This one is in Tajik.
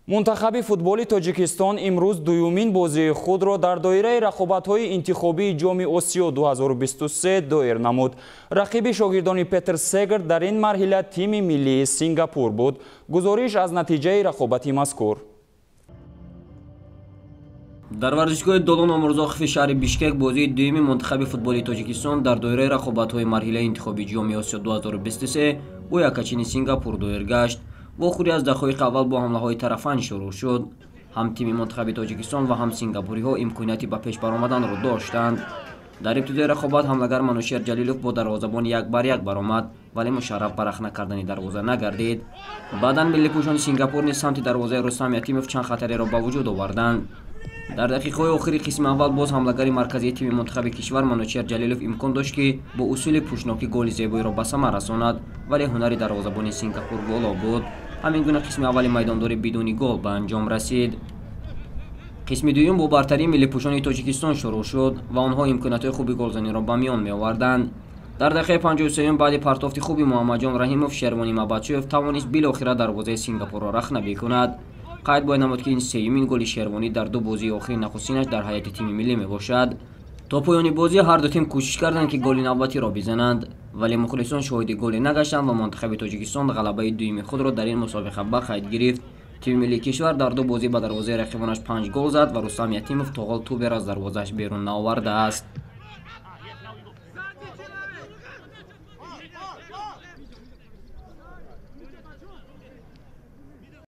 Мунтахаби футболи Тоҷикистон имрӯз дуюмин бозии худро дар доираи рақобатҳои интихобии Ҷоми Осиё 2023 доир намуд. Рақиби шогирдони Петр Сегр дар ин марҳила тими миллии Сингапур буд. Гузориш аз натиҷаи рақобати мазкур. Дар варзишгоҳи Долон Омурзоқови шаҳри Бишкек бозии дуюми мунтахаби футболи Тоҷикистон дар доираи рақобатҳои марҳилаи интихобии Ҷоми Осиё 2023 бо якачини Сингапур доир гашт. Вохӯрӣ аз дақоиқи аввал бо ҳамлаҳои тарафайн шурӯъ шуд. Ҳам тими мунтахаби Тоҷикистон ва ҳам сингапуриҳо имконияти ба пеш баромаданро доштанд. Дар ибтидои рақобат ҳамлагар Манушер Ҷалилов бо дарвозабон як бар як баромад, вале мушарраф ба рахна кардани дарвоза нагардид. Баъдан миллипӯшони Сингапур низ самти дарвозаи Рустам Ятимов чанд хатареро ба вуҷуд оварданд. Дар дақиқаҳои охири қисми аввал боз ҳамлагари марказии тими мунтахаби кишвар Манучер Ҷалилов имкон дошт, ки бо усули пӯшнокӣ голи зебоиро ба самар расонад, вале ҳунари дарвозабони Сингапур боло буд. Ҳамин гуна қисми аввали майдондорӣ бидуни гол ба анҷом расид. Қисми дуюм бо бартарии миллипӯшони Тоҷикистон шурӯъ шуд ва онҳо имкониятҳои хуби голзаниро ба миён меоварданд. Дар дақиқаи 53 баъди партофти хуби Муҳаммадҷон Раҳимов, Шервони Мабадшоев тавонист билохира дарвозаи Сингапурро рахна бикунад. Қайд бояд намуд, ки ин сеюмин голи Шервонӣ дар ду бозии охири нахустинаш дар ҳайати тими миллӣ мебошад. То поёни бозӣ ҳар ду тим кӯшиш карданд, ки голи навбатиро бизананд, вале мухлисон шоҳиди голе нагаштанд ва мунтахаби Тоҷикистон ғалабаи дуюми худро дар ин мусобиқа ба қайд гирифт. Тими миллии кишвар дар ду бозӣ ба дарвозаи рақибонаш 5 гол зад ва Рустам Ятимов то ҳол тӯберо аз дарвозааш берун наовардааст.